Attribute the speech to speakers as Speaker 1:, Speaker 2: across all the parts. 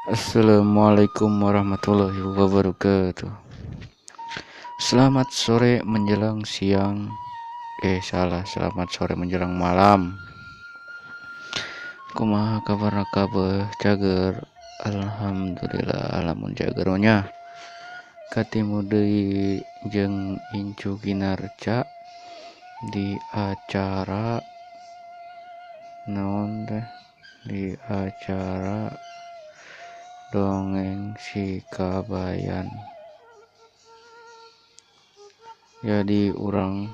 Speaker 1: Assalamualaikum warahmatullahi wabarakatuh. Selamat sore menjelang siang. Salah, selamat sore menjelang malam. Kumaha kabar kabeh cager? Alhamdulillah lamun cager nya. Katimu deui jeung Incu Ginarca di acara naon teh? Di acara dongeng si Kabayan. Jadi urang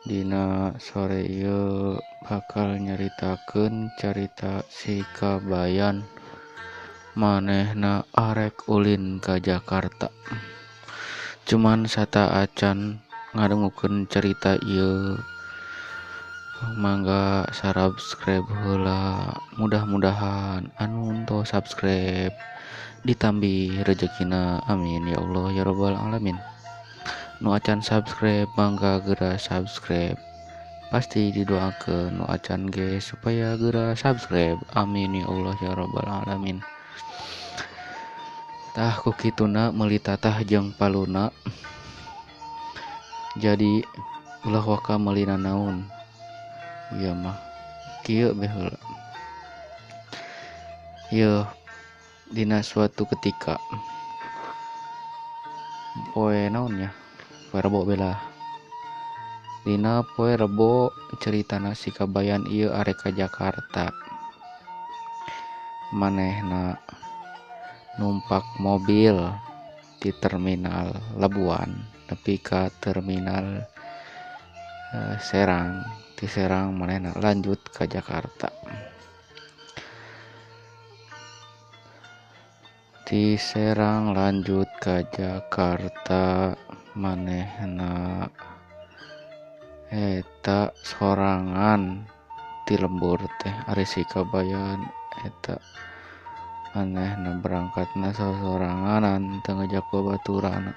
Speaker 1: dina sore ieu bakal nyaritakeun carita si Kabayan manehna arek ulin ka Jakarta. Cuman sata acan ngadengukeun carita ieu, mangga subscribe heula. Mudah-mudahan anu tos subscribe ditambih rezekina, amin ya Allah ya robbal alamin. Nu acan subscribe mangga geura subscribe, pasti didoakeun nu acan ge supaya geura subscribe, amin ya Allah ya robbal alamin. Tah ku kituna meuli tatah jeung paluna, jadi ulah waka meuli nanaon. Ieu mah kieu be heula. Ieu dina suatu ketika poe naon nya, poe Rebo bela. Dina poe Rebo ceritana si Kabayan ieu arek ka Jakarta. Manehna numpak mobil di terminal Labuan nepi ka terminal Serang. Di Serang manehna lanjut ke Jakarta. Di Serang lanjut ke Jakarta manehna eta sorangan ti lembur teh ari si Kabayan eta manehna berangkatna sosoranganan teu ngajak babaturan.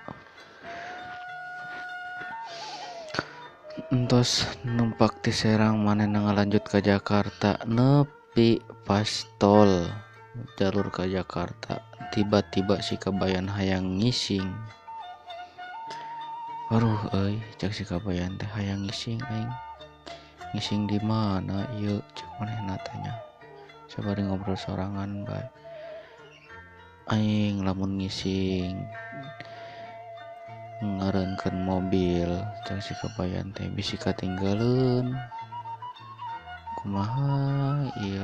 Speaker 1: Entos numpak ti Serang manehna ngalanjut ke Jakarta nepi pas tol jalur ke Jakarta, tiba-tiba si Kabayan hayang ngising. Aduh euy, cek si Kabayan teh hayang ngising aing. Ngising di mana ieu cek manehna tanya. Sabari ngobrol sorangan bae. Aing lamun ngising ngareunkeun mobil cek si Kabayan teh bisi katinggaleun. Kumaha ieu?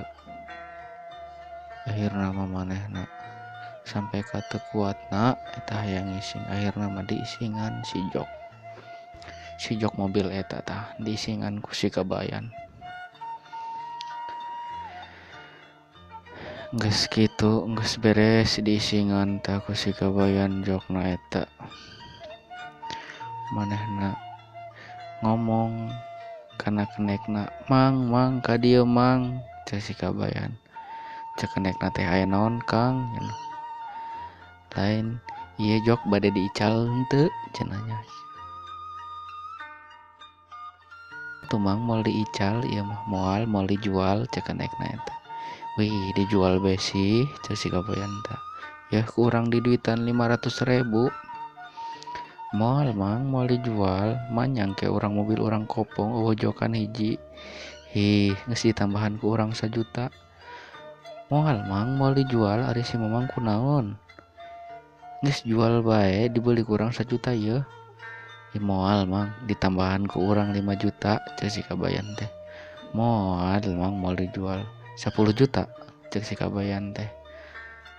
Speaker 1: Akhirna mah manehna sampai ka teu kuatna eta hayang ngising, akhirna mah diisingan si jok. Si jok mobil eta tah diisingan ku si Kabayan. Geus kitu geus beres diisingan tah ku si Kabayan jokna eta. Manehna ngomong kana kenekna, "Mang, mang ka dieu mang," cek si Kabayan. Cek kenekna teh aya naon Kang? Lain ieu jok bade diical henteu cenah nya. Tuh mang moal diical ieu mah moal, moal dijual cek kenekna eta. Wih dijual bae sih cek si Kabayan tah. Yah ku urang diduitan 500.000. Moal mang moal dijual, manyang ke urang mobil urang kopong eueuh jokan hiji. Hih geus ditambahan ku urang 1 juta. Moal mang moal dijual ari si mamang kunaon. Geus jual bae dibeli ku urang 1 juta ieu. Ih moal mang ditambahan ku urang 5 juta cek si Kabayan teh. Moal mang moal dijual 10 juta cek si Kabayan teh.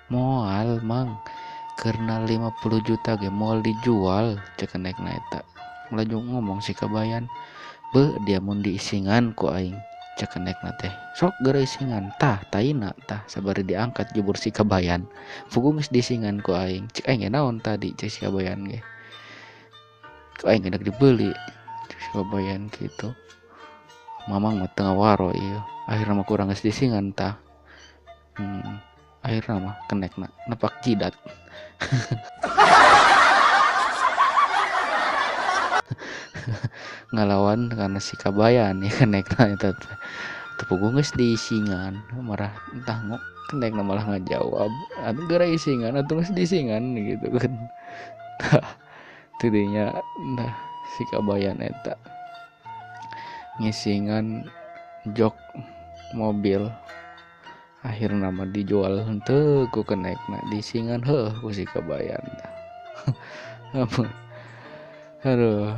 Speaker 1: Moal mang karena 50 juta ge moal dijual cek kenekna eta. Laju ngomong si Kabayan, "Beuh dia mun diisingan ku aing." Cek kenekna teh. Sok geura isingan tah taina tah sabari diangkat jubur si Kabayan. Fugu geus diisingan ku aing. Cek aing ge naon tadi cek si Kabayan ge. Ku aing geus dibeli cek si Kabayan kitu. Mamang mah teu ngawaro ieu. Akhirna mah kurang geus diisingan tah. Akhirna mah kenekna nepak jidat. Ngalawan karena si Kabayan ya kenekna eta teh. Teu puguh geus diisingan marah entah ngok kenekna malah ngajawab atuh geura isingan atuh geus diisingan gitu kan. Tah tidinya nah si kabayan eta ngisingan jok mobil akhirna mah dijual henteu ku kenekna diisingan heuh ku si kabayan tah. Aduh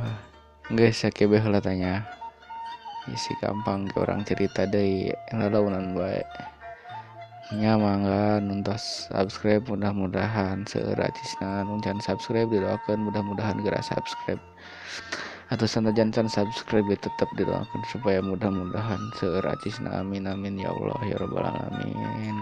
Speaker 1: geus sakebeh heula tanya isi gampang ke orang cerita deui lalaunan bae nya mangga nuntos subscribe mudah-mudahan seueur acisna nu can subscribe didoakeun mudah-mudahan geura subscribe atau sanajan can subscribe ya tetep didoakeun supaya mudah-mudahan seueur acisna amin amin ya Allah ya rabbal alamin.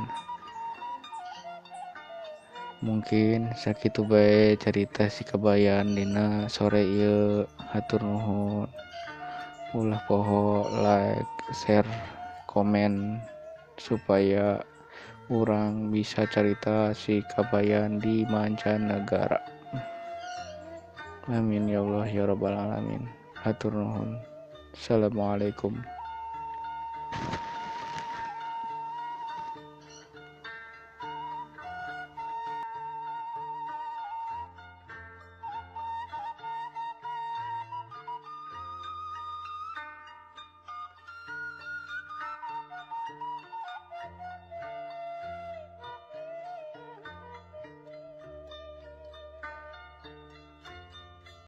Speaker 1: Mungkin sakitu bae carita si kabayan dina sore ieu hatur nuhun. Ulah poho like, share, komen supaya urang bisa carita si kabayan di mancanegara. Amin ya Allah ya rabbal alamin. Hatur nuhun. Assalamualaikum.